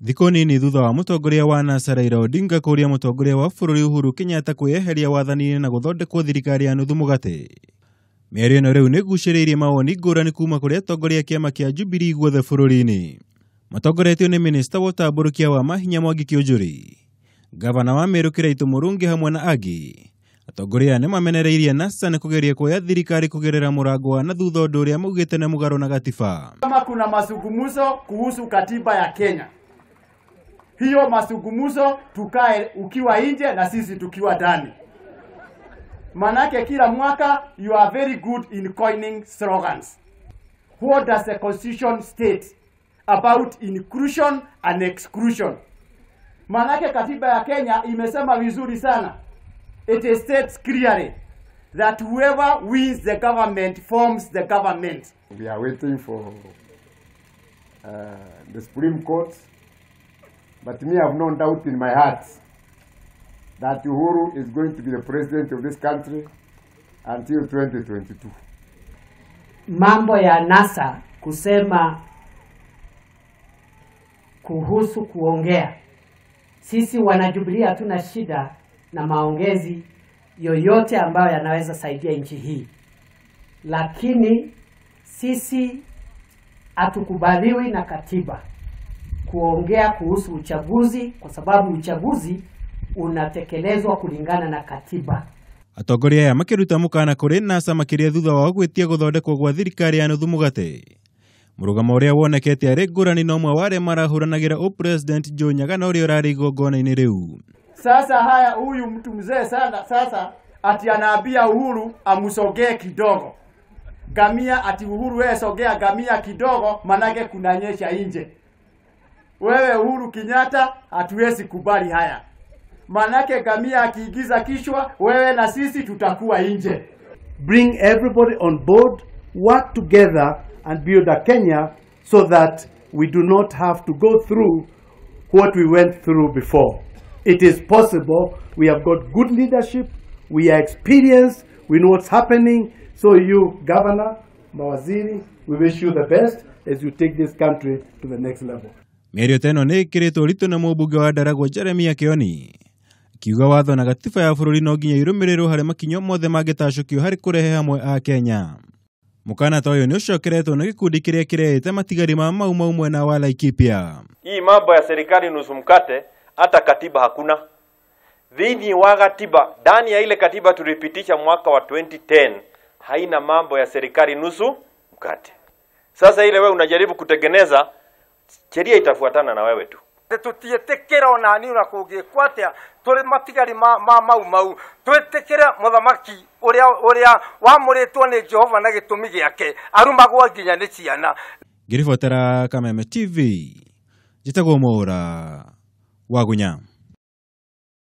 Thikũ nini thutha wa mũtongoria wa NASA Raila Odinga kũũria mũtongoria wa bũrũri Uhuru Kenyatta kwĩyeheria wathani-inĩ na gũthondekwo thirikari ya nuthu mũgate. Mĩario ĩno rĩu nĩĩgucĩrĩirie mawoni ngũrani kuma kũrĩ atongoria a kĩama kĩa Jubilee guothe bũrũri-inĩ. Matongoretio nĩ minista wa ũtambũrũkia wa mahinya Mwangi Kĩũnjũri, gavana wa Meru Kĩraitũ Mũrungi hamwe na angĩ. Atongoria aya nĩmamenereirie NASA nĩ kũgeria kuoya thirikari kũgerera mũrango wa na thutha ũndũ ũrĩa maugĩte nĩ mũgarũ na gatiba. Kama kuna mazungumzo kuhusu katiba ya Kenya, hiyo mazungumzo tukae ukiwa nje na sisi tukiwa ndani. Manake kila mwaka you are very good in coining slogans. What does the constitution state about inclusion and exclusion? Manake katiba ya Kenya imesema vizuri sana. It states clearly that whoever wins the government forms the government. We are waiting for the Supreme Court, but me, I have no doubt in my heart that Uhuru is going to be the president of this country until 2022. Mambo ya NASA kusema kuhusu kuongea, sisi wanajubilee hatuna shida na maongezi yoyote ambayo yanaweza saidia nchi hii, lakini sisi hatukubaliwi na katiba kuongea kuhusu uchaguzi kwa sababu uchaguzi unatekelezwa kulingana na katiba. Atongoria aya makĩruta mũkana kũrĩ NASA makĩria thutha wao gwĩtia gũthondekwo gwa thirikari ya nuthu mũgate. Mũrũgamo ũrĩa wonekete arĩ ngũrani na ũmwe wa arĩa marahũranagĩra ũpresident Joe Nyaga na ũrĩa ũrarĩ igongona-inĩ rĩu. Sasa haya, huyu mtu mzee sana sasa ati anaambia Uhuru amsogee kidogo. Gamia ati Uhuru wewe sogea gamia kidogo manake kunanyesha nje. Wewe Uhuru Kenyatta hatuwezi kubali haya. Manake gamia akiingiza kichwa wewe na sisi tutakuwa nje. Bring everybody on board, work together and build a Kenya so that we do not have to go through what we went through before. It is possible. We have got good leadership. We are experienced. We know what's happening. So you, Governor, Mawaziri, we wish you the best as you take this country to the next level. Mĩario ta ĩno nĩ ĩkĩrĩtwo ũritũ na mũmbunge wa Ndaragwa Jeremiah Kĩoni akiuga watho na gatiba ya bũrũri no nginya irũmĩrĩrwo harĩ makinya mothe mangĩtacũkio harĩ kũrehe hamwe a Kenya. Mũkana ta ũyũ nĩ ũcokeretwo nĩ gĩkundi kĩrĩa kĩreete matigari ma Mau Mau mwena wa Laikipia. Hii mambo ya serikali nusu mkate, hata katiba hakuna. Dhini wa katiba, ndani ya ile katiba tulipitisha mwaka wa 2010, haina mambo ya serikali nusu mkate. Sasa ile wewe unajaribu kutengeneza, sheria itafuatana na wewe tu. Tutiĩtĩkĩra ona niĩ ona kũngĩkwo atĩa tũrĩ matigari ma Mau Mau twĩtĩkĩre mũthamaki ũrĩa wamũrĩtwo nĩ Jehova na gĩtũmi gĩake arumagwo nginya nĩ ciana. Ngĩribotera Kameme TV, njĩtagwo Mwaũra wa Gunya.